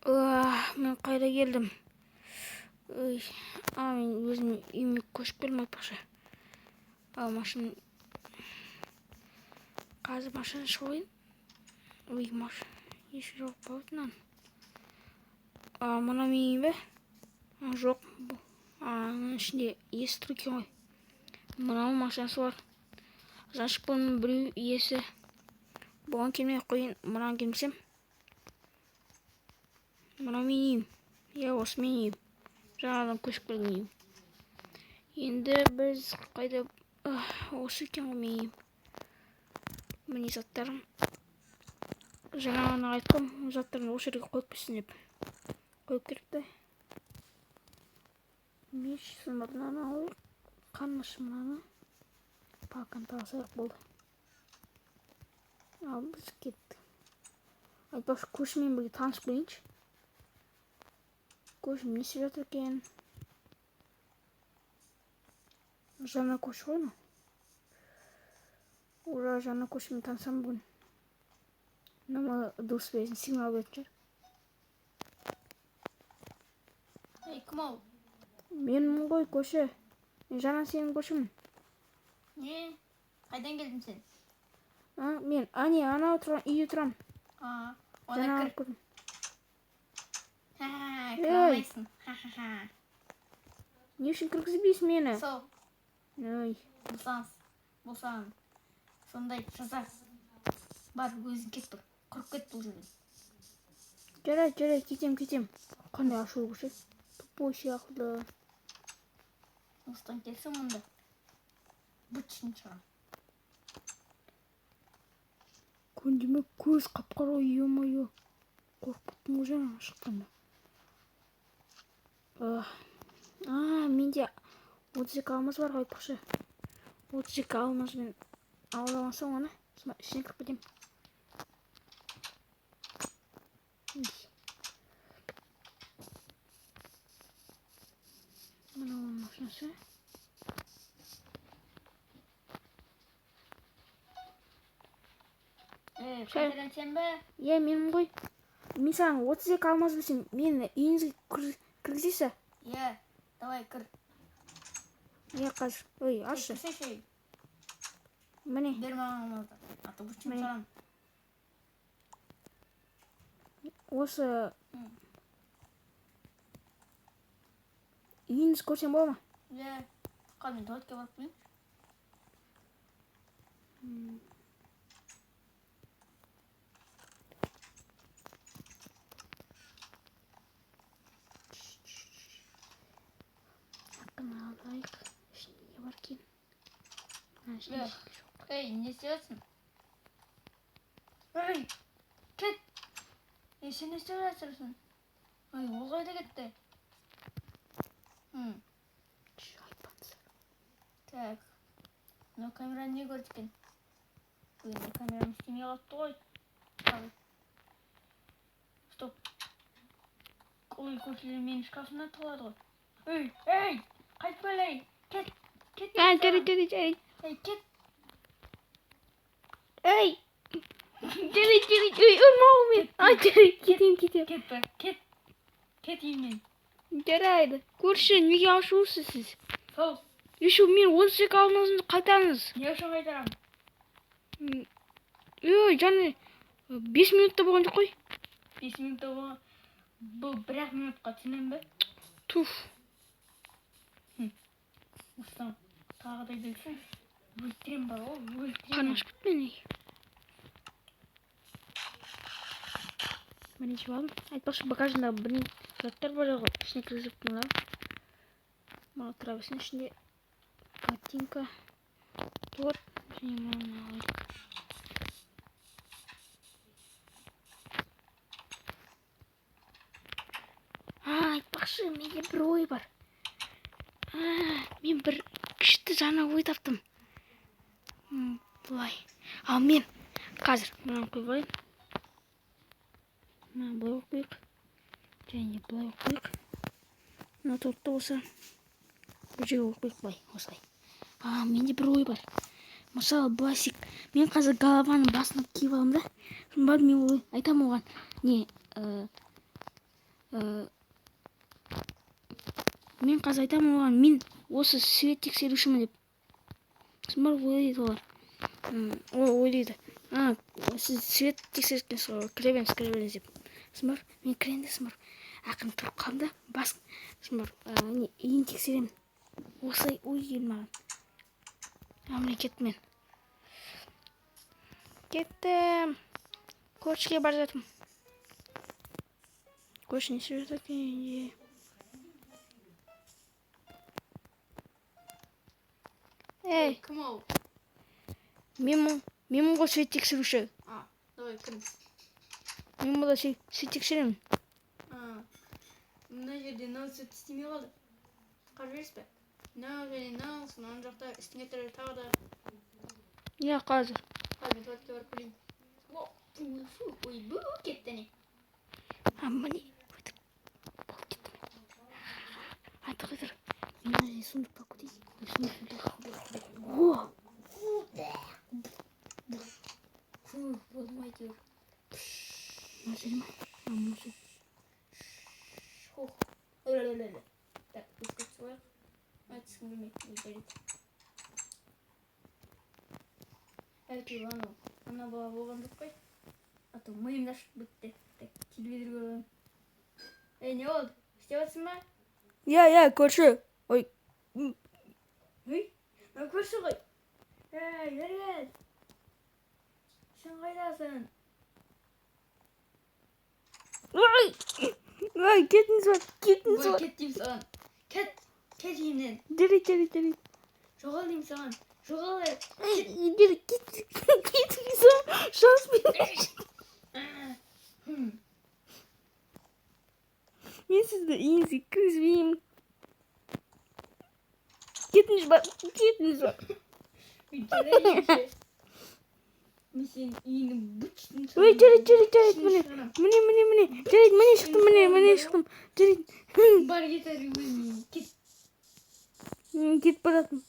Мен қайда келдім? Ой, мен өзім үйіме көшіп келдім айтпақшы. Ал машина, қазір машина шығып алайын. Ой, машина еш жоқ болып мынаның. Мына менің үйім бе? Жоқ, бұл мынаның ішінде иесі тұр екен ғой. Мынау машинасы бар. Значит, бұның біреу иесі. Бұған келмей ақ қояйын, мынаған келмесем. Мынау менің үйім. Иә, осы менің үйім. Жаңадан көшіп келген үйім. Енді біз қайда? Осы екен ғой менің үйім. Міне заттарым. Жаңа ғана айтқам, заттарымды осы жерге қойып кетсін деп. Қойып кетіпті. Меч, мынаны алайық. Қаныш мынаны. Палканы тағысайық болды. Ал біз кеттік. Айтпақшы, көршімен бірге танысып келейінші. Көршім не істеп жатыр екен? Жаңа көрші ғой мынау. Ура, жаңа көршімен танысамын бүгін. Мынау дыбыс беретін сигнал беретін шығар. Ей, кім ол? Менмін ғой көрші. Мен жаңа сенің көршімін. Не? Қайдан келдің сен? Мен ане анау тұрған үйде тұрамын. Онда Жаңа кір. көрдім. Ха-ха, кіре Ей. алмайсың. Ха-ха-ха. Не үшін кіргізбейсің мені? Сол, Ой, болсаң, болсаң, сондай жаза. Бар, өзің кет тұр. Құрып кет бұл жерден. Жарайды, жарайды, кетем, кетем. Қандай ашулы көрші. Тупой сияқты. Осыдан келсем онда. Быт-шытын шығарам. Көндеме көз қап-қара, ё-моё. Қорқып кеттім ғой жаңа шыққанда. Менде 32 алмаз бар ғой айтпақшы. 32 алмазбен алып соң оны ішіне кіріп кетемін. Мынау машинасы. Ей, қайтадан сен бе? Иә, менмін ғой. Мен саған 32 алмаз берсем, мені үйіңізге кіргізесіз? Иә, давай кір. Иә, қазір. Ой, ашшы. Кірсеші. Міне. Бер маған алмазды. А то быт-шытын Міне. шығарам. Осы үйіңізді көрсем бола ма? Иә, қазір мен туалетке барып келейін. Хақын алайық. Ішінде не бар екен? Мына ішінде Иә. ештеңе жоқ. Ей, не істеп жатсың? Ей, кет. Ей, сен не істеп жатырсың? Ой, ол қайда кетті? Айтпаңыздар. Так. Мынау камераны не көрді екен? Ой, мына камерам істемей қалыпты ғой. Ал. Стоп. Ой, көршілер менің шкафымнан тығылады ғой. Ей, ей, қайтып кел, ей. Кет, кет. Жарайды, жарайды, жарайды. Ей, кет. Ей! Жарайды, жарайды. Ей, ұрма мен. Жарайды, кетемін, кетемін. Кет бе, кет. Кет үйімнен. Жарайды. Көрші, неге ашулысыз сіз? Сол, Еще мен 32 алмазымды қайтарыңыз. не үшін қайтарамын? Ей, жаңа 5 минутта болған жоқ қой. 5 минутта болған. Бұл бір-ақ минутқа түсінемін бе? Туф. Осыдан тағы да келсең, өлтірем бар ғой, өлтірем. Қарным ашып кетті менің. Міне жеп алдым. Айтпақшы, багажында бір заттар бар ғой. Ішіне кіргізіп мына. Мына тұра берсін, ішінде ботинка, торт және мынаны алайық. Айтпақшы, менде бір ой бар. Мен бір күшті жаңа ой таптым. Былай. Ал мен қазір мынаны қойып алайын. Мынаны былай қойып қояйық. Және былай қойып қояйық. Мына тортты болса бұл жерге қойып қояйық былай, осылай. Менде бір ой бар. Мысалы, былай істейік. Мен қазір голованың басына киіп аламын да. Сосын барып мен ой айтамын оған. Не, Мен қазір айтамын оған, мен осы свет тексерушімін деп. Сосын барып ойлайды олар. Ол ойлайды. А, сіз свет тексеріп екенсіз ғой, кіре беріңіз, кіре беріңіз деп. Сосын барып, мен кірейін де, сосын барып, ақырын тұрып қалдым да, бас, сосын барып, не, үйін тексеремін. Осылай ой келді маған. А, міне кеттім мен. Кеттім. Көршіге бара жатырмын. Көрші не істеп жатыр екен үйінде? Ей. Кім ол? Менмін ғой свет тексеруші. А, давай, кім? Мен мұнда свет тексеремін. А, мына жерде мынау свет істемей қалды. Қарап жібересіз бе? Мынау және мынау, сосын ана жақта үстіңе тұр тағы да. Иә, қазір. Қазір мен туалетке барып келейін. О, фу, фу, ойбу, кетті не. А, міне, өйтіп болып кетті. Айта қой тұр. Мен мына жерде сундук алып кетейін. Ой, сундук. О! Фу, болды ма әйтеуір. Мына жерде ма? А, мына жерде. Фух. Өлә-өлә-өлә. Так, душқа түсіп алайық. А, түскім келмейді. Ой, жарайды. Әйтеуір анау, ана бала болған жоқ қой. А то миым да ашып бітті. Так, телевизор көріп. Ей, не болды? Істеп жатсың ба? Иә, иә, көрші. Ой. Ей, мына көрші ғой. Ей, бері кел. Сен қайдасың? Ой! Ой, кетіңіз бар, кетіңіз Ой, бар. кет деймін саған. Кет, кет үйімнен. Жарайды, жарайды, жарайды. Жоғал деймін саған. Жоғал. Ей, жарайды, кет, кетіңіз бар. Шанс беріңізші. Мен сізді үйіңізге кіргізбеймін. Кетіңіз бар, кетіңіз бар. Жарайды. Мен сенің үйіңнің быт-шытын Ой, жарайды, жарайды, жарайды, міне. шығарамын. Міне, міне, міне. Жарайды, міне шықтым, міне, міне шықтым. Жарайды. Бар кет әрі өзің кет. Мен кетіп бара жатырмын.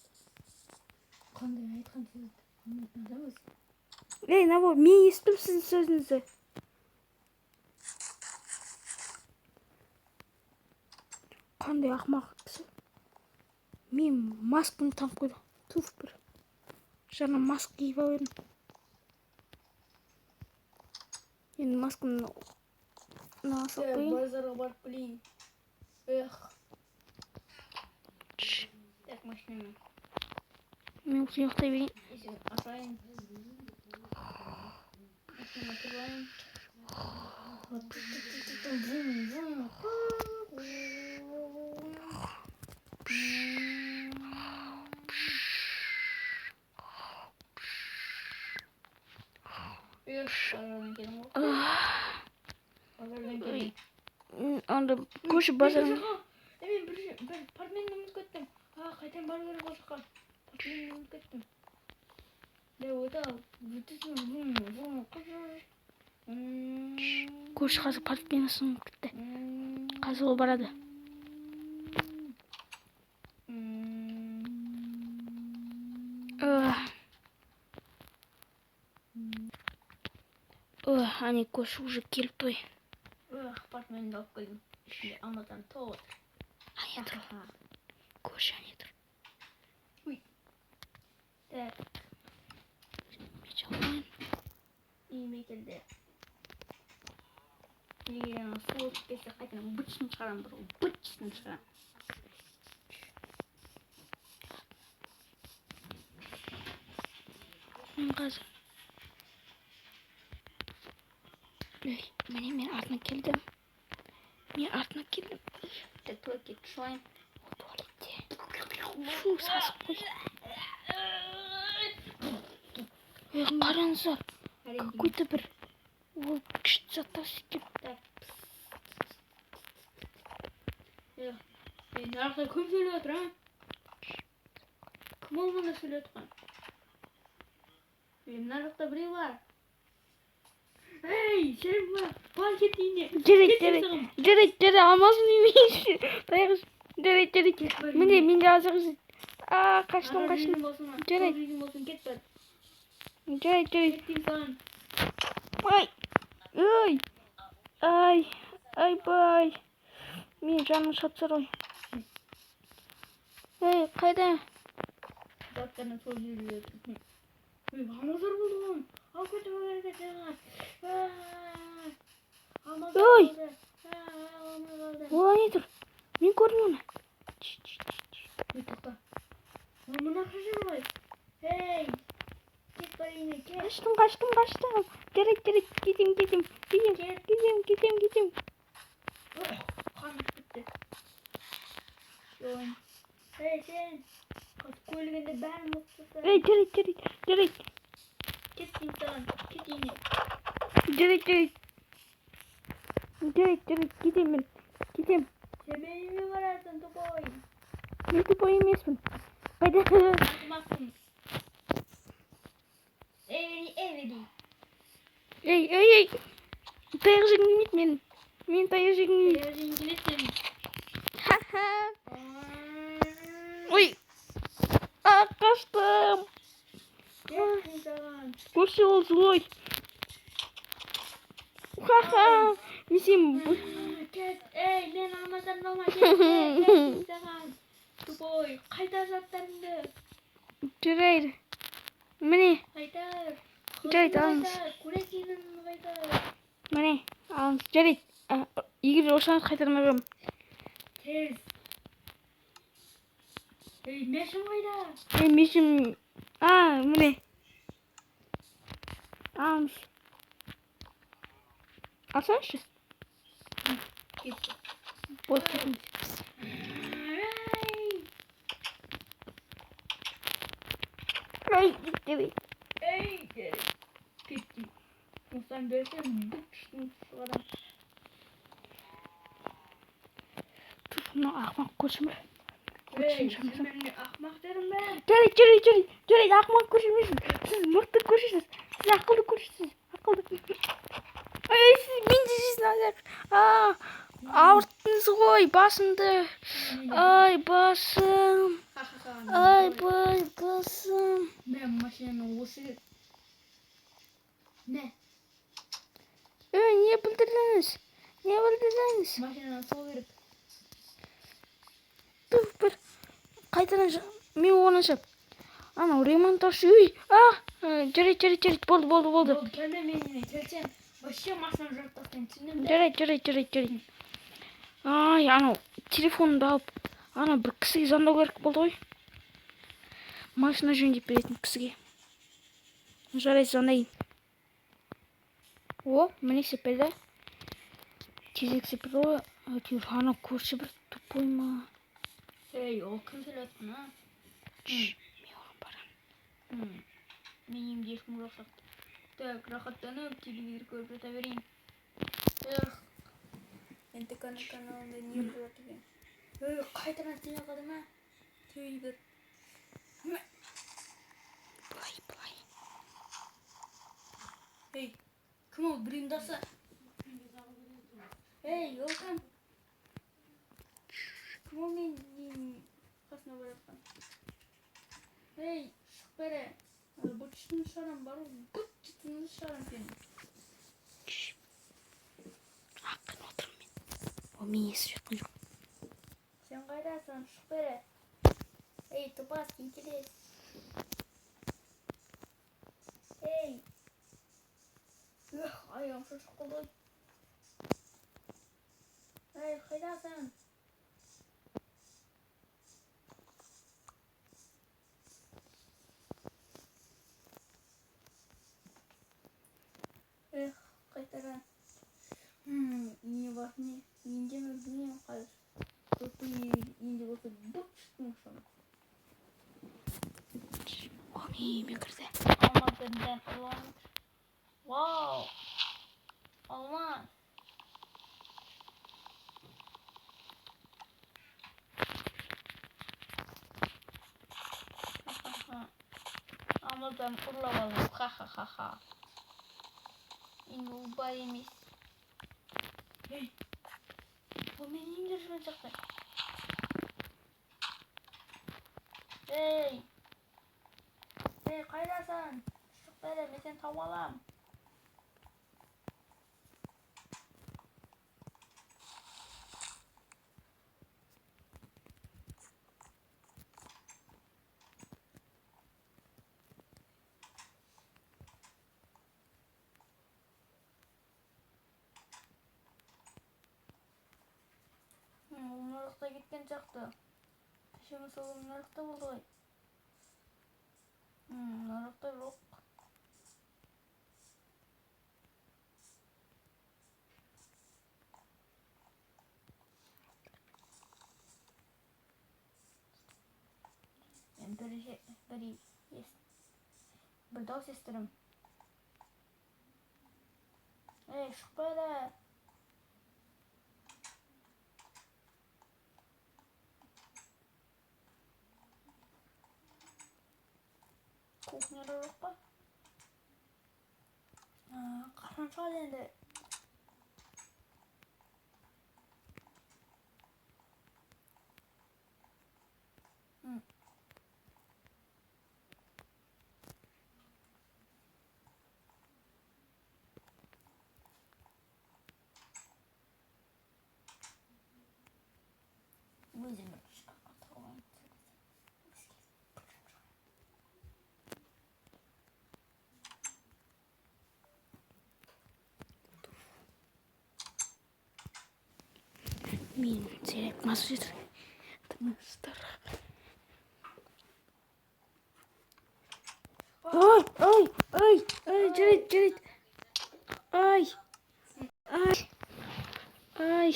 Қандай айтқан сөз? Адам өзі. Ей, Набор, мен естідім сіздің сөзіңізді. Қандай ақымақ кісі. Мен маскамды тағып қойдым. Туф бір. Жаңа маска киіп алып едім. Енді маскамды мына салып қояйын. Базарға барып келейін. Эх. Так, машинамен. Мен осы ұйықтай берейін. Есігін ашайын. Машинама кіріп алайын. Вум, вум. Эх, базардан келдім ғой. Базардан келдім. Анда көрші базардан. Мен бір портмені ұмытып кеттім. А, қайтадан бару керек ол жаққа. Портмені ұмытып кеттім. Да, өте ал. Өтесің, вум, вум. Көрші қазір портмені ұмытып кетті. Қазір ол барады. Әне көрші уже келіп той. Эх, портмені алып келдім. Ішінде Алматан толып отыр. Әне тұр. Көрші әне тұр. Ой. Так. Мен жауып. Үйіме келді. Егер ана су өтіп кетсе, қайтадан быт-шытын шығарамын бір, быт-шытын шығарамын. Мен қазір. Ей, міне мен артына келдім. Мен артына келдім. Так, туалетке түсіп алайын. Туалетте. Фу, сасып қой. Ей, қараңыздар. Какой-то бір ол күшті заттар істеп. Так. Ей, мына жақта кім сөйлеп жатыр, а? Кім ол мұнда сөйлеп жатқан? Ей, мына жақта біреу бар. Ей, сен ба? Бар кет үйіне. Жарайды, Кет жарайды. саған. Жарайды, жарайды, алмасын демейші. Таяқ. Жарайды, жарайды. Міне, менде азық. А, қаштым, қаштым. Жарайды. Жарайды. Болсын, кет бар. Жарайды, жарайды. Кет деймін саған. Ай, ой, ай, айбай. Менің жаным шапсар ғой. Ей, қайда? Заттарын сол жерде жатыр. Ой, алмаздар болды ғой. Алып кетіп бара. Алмаздар Ой! болды. Алмаз алды. Ол не тұр? Мен көрдім оны. Ой, тоқта. Ол мына ақша жүр ғой. Ей! Кет бар үйіңе, кет. Қаштым, қаштым, қаштым. Жарайды, жарайды, кетем, кетем, кетем, кетем, кетем, кетем. Ох, қаным бітті. Ой. Ей, сен. Қазір көлігіңді бәрін бұзып тастаймын. Ей, жарайды, жарайды, жарайды, Кет деймін саған, кет үйіңе. жарайды, жарайды. Жарайды, жарайды, кетем мен, кетем. Сен менің үйіме барасың, тупой. Мен тупой емеспін. Қайда? Ақымақсың. Эй, эй, Ей, ей, ей. Таяқ жегім келмейді мен. Мен таяқ жегім келмейді. эй. Жеңгелет сен. Ха-ха. Ой. А, қаштым. Кет деймін саған. Көрші, ол злой. Ха-ха. Мен сен... Кет, ей, мен алмаздарымды алма, кет, кет, кет деймін саған. Тупой, қайтар заттарымды. Жарайды. Міне, Қайтар. Жарайды, алыңыз. Қайтар, көйлек қайтар. Міне, алыңыз. Жарайды. А, егер ұрсаңыз, қайтармай қоямын. Тез. Ей, мешім қайда? Ей, мешім... А, міне. Алыңыз. Алсаңызшы. Кетті. Бос кетіңіз. Ай! Ай, жарайды. Ей, кетті. Осыдан берсем, бұт шығарамын. Туф, мынау ақымақ көршім бір. Ей, Көршім сен шамасам. мені ақымақ дедің бе? Жарайды, жарайды, жарайды. Жарайды, ақымақ көрші емессіз. Сіз мықты көршісіз. Сіз ақылды көршісіз. Ақылды. Ай, сіз мен де жейсін аяқ. А, ауырттыңыз ғой басымды. Ай, басым. Ха-ха-ха. Ай, бай, басым. Мен машинаны осы... Не, Ей, не білдірдіңіз? Не білдірдіңіз? Машинаны сол керек. Туф, бір қайтадан мен оны ше анау ремонттаушы үй. А, жарайды, жарайды, жарайды, болды, болды, болды. Болды, келме менімен, келсең, вообще машинаны жырып тастаймын, түсіндің бе? Жарайды, жарайды, жарайды, жарайды. Ай, анау телефонымды алып, анау бір кісіге звондау керек болды ғой. Машина жөндеп беретін кісіге. Жарайды, звондайын. О, міне істеп берді. Тезірек істеп берді ғой. Әйтеуір анау көрші бір тупой ма? Ей, ол кім сөйлеп жатқан, а? Шш, мен оған барамын. Менің үйімде ешкім жоқ сияқты. Так, рахаттанып телевизор көріп жата берейін. Эх, НТК каналында не болып жатыр екен? Ей, қайтадан істемей қалды ма? Түй бір. Былай, былай. Ей, кім ол, біреудің даусы? Ей, ол кім? Кім ол менің қасына бара жатқан? Ей, шық бері. Бұт шығарам бар ғой, бұт шығарам сені. Шш. Ақырын отырмын мен. Ол мені естіп жатқан жоқ. Сен қайдасың? Шық бері. Ей, тупас, интерес. Ей. Эх, аяғым шошып қалды ғой. Ей, қайдасың? Эх, қайтадан. Үйіне барып не? Үйінде ме, білмеймін қазір. Достың үйінде болса, бұт шықтың. Ол менің үйіме кірді. Алмаздардан ұрланып. Вау! Алмаз! Ха-ха-ха. Алмаздарын ұрлап алдым. Ха-ха-ха-ха. Енді ол бай емес. Ей! Ол менің үйімде жүрген сияқты. Ей! Ей, қайдасың? Шық бері, мен сені тауып алам. кеткен сияқты. Кеше мысалы мына жақта болды ғой. Мына жақта жоқ. Мен бір дауыс естідім. Ей, шықпайды. Кухняда жоқ па? Қашан шығады енді? Өзім бір шкафқа тығып алайын. Мен терек масып жетір. Тыңыздар. Ой, ой, ой, ой, жарайды, жарайды. Ай, ай, ай.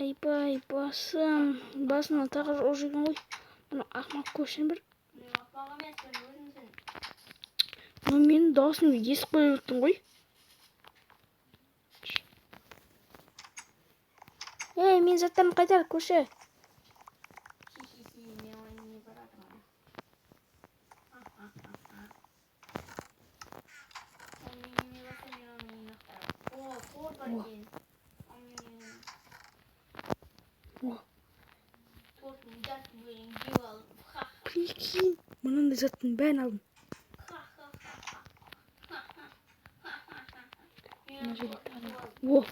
Айбай, басым. Басымнан тағы ұрып жүрген ғой. Мына ақымақ көршім бір. Мен ақымақ емеспін, өзіңсің. Мына менің дауысымды естіп қоя беріппін ғой. Ей, менің заттарымды қайтар, көрші. Хи-хи-хи, мен оның үйіне баратырмын. Ол менің үйіме барса, мен оның үйін ақтарамын. О, торт бар екен. Ол менің үйім. О. Торттың жартысын бөлейін, жеп алып. Ха, Прикинь, мынандай заттың бәрін алдым. ха-ха-ха. Мына жерде тағы да. О,